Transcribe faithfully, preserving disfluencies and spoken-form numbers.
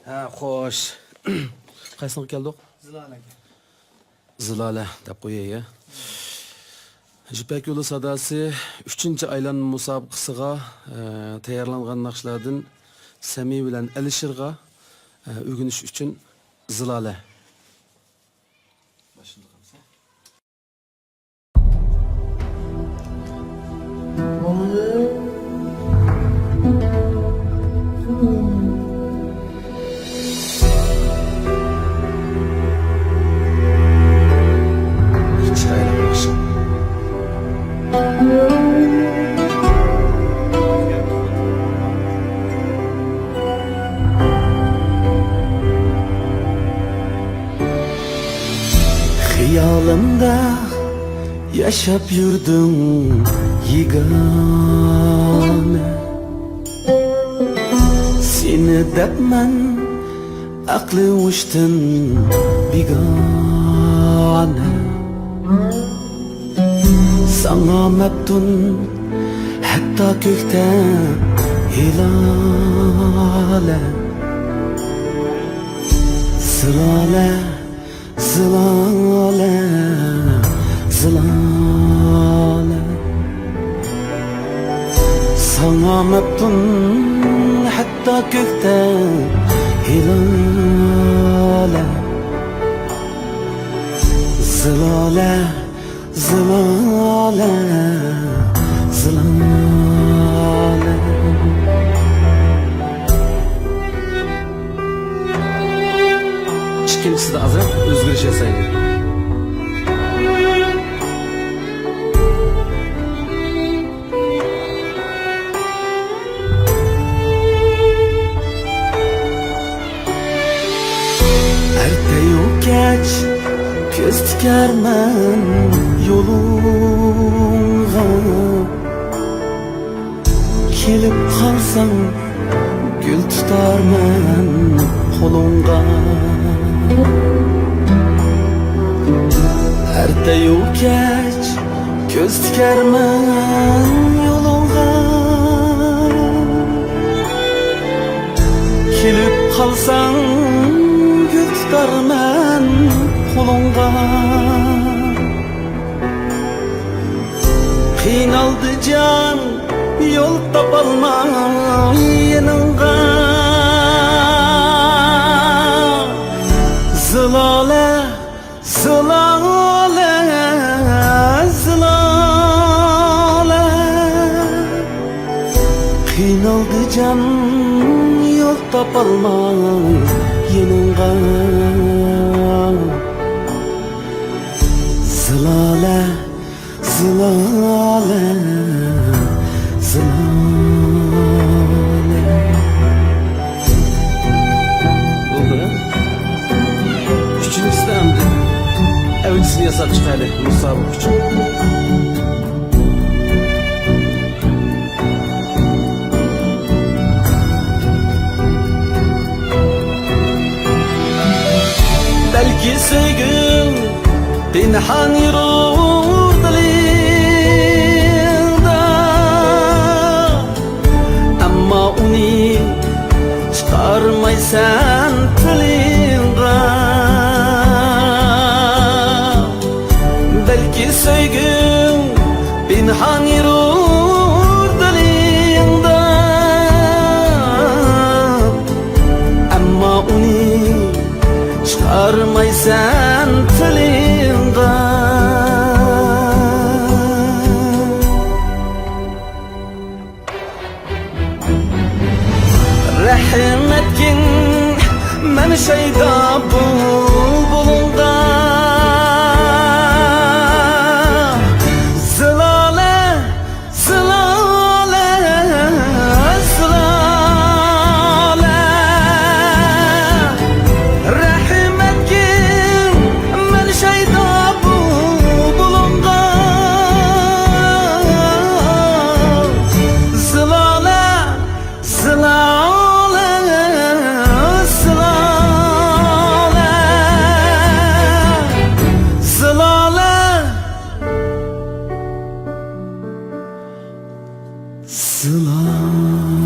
ھە، خوش. قايسىغا كەلدۇق؟ زىلالەگە. زىلالە دەپ قوياي، يا. يىپەك يولى ساداسى ئۈچىنچى ئايلانما مۇسابىقىسىغا، ئە، تەييارلانغان ناخشىلاردىن سەمى بىلەن ئەلىشىرغا، ئە، ئۆگىنىش ئۈچۈن زىلالە. خىيالىمدا ياشاپ يۈردۈڭ يېگانە، سېنى دەپ مەن ئەقلى ھوشتىن بىگانە. ساڭا مەپتۇن ھەتتا كۆكتە ھىلالە. زىلالە، زىلالە، زىلالە. ساڭا مەپتۇن ھەتتا كۆكتە ھىلالە. زىلالە، زىلالە، زىلالە. ئىككىنچىسىدە ئازراق ئۆزگىرىش ياسايلى. ئەرتەيۇ كەچ كۆز تىكەرمەن يولۇڭغا، كېلىپ قالساڭ گۈل تۇتارمەن قولۇڭغا. ئەرتەيۇ كەچ كۆز تىكەرمەن يولۇڭغا، كېلىپ قالساڭ گۈل تۇتارمەن قولۇڭغا. قىينالدى جان يول تاپالماي يېنىڭغا. زىلالە، زىلالە، زىلالە. قىينالدى جان يول تاپالماي يېنىڭغا. زىلالە، زىلالە، زىلالە. بولدى. ئۈچىنچىسىدە ئەمدى ئەۋجىسىنى ياساپ چىقايلى مۇسابىقە ئۈچۈن. بەلكى سۆيگۈڭ پىنھان يۈرۈر دىلىڭدا، ئەمما ئۇنى چىقارمايسەن تىلىڭغا. بەلكى سۆيگۈڭ پىنھان يۈرۈر دىلىڭدا، ئەمما ئۇنى چىقارمايسەن تىلىڭغا. رەھىم ئەتكىن مەن شەيدا بۇلبۇلۇڭغا. زىلالە، زىلالە، زىلالە. رەھىم ئەتكىن مەن شەيدا بۇلبۇلۇڭغا. زىلالە، زىلالە، زىلالە، زىلالە، زىلالە.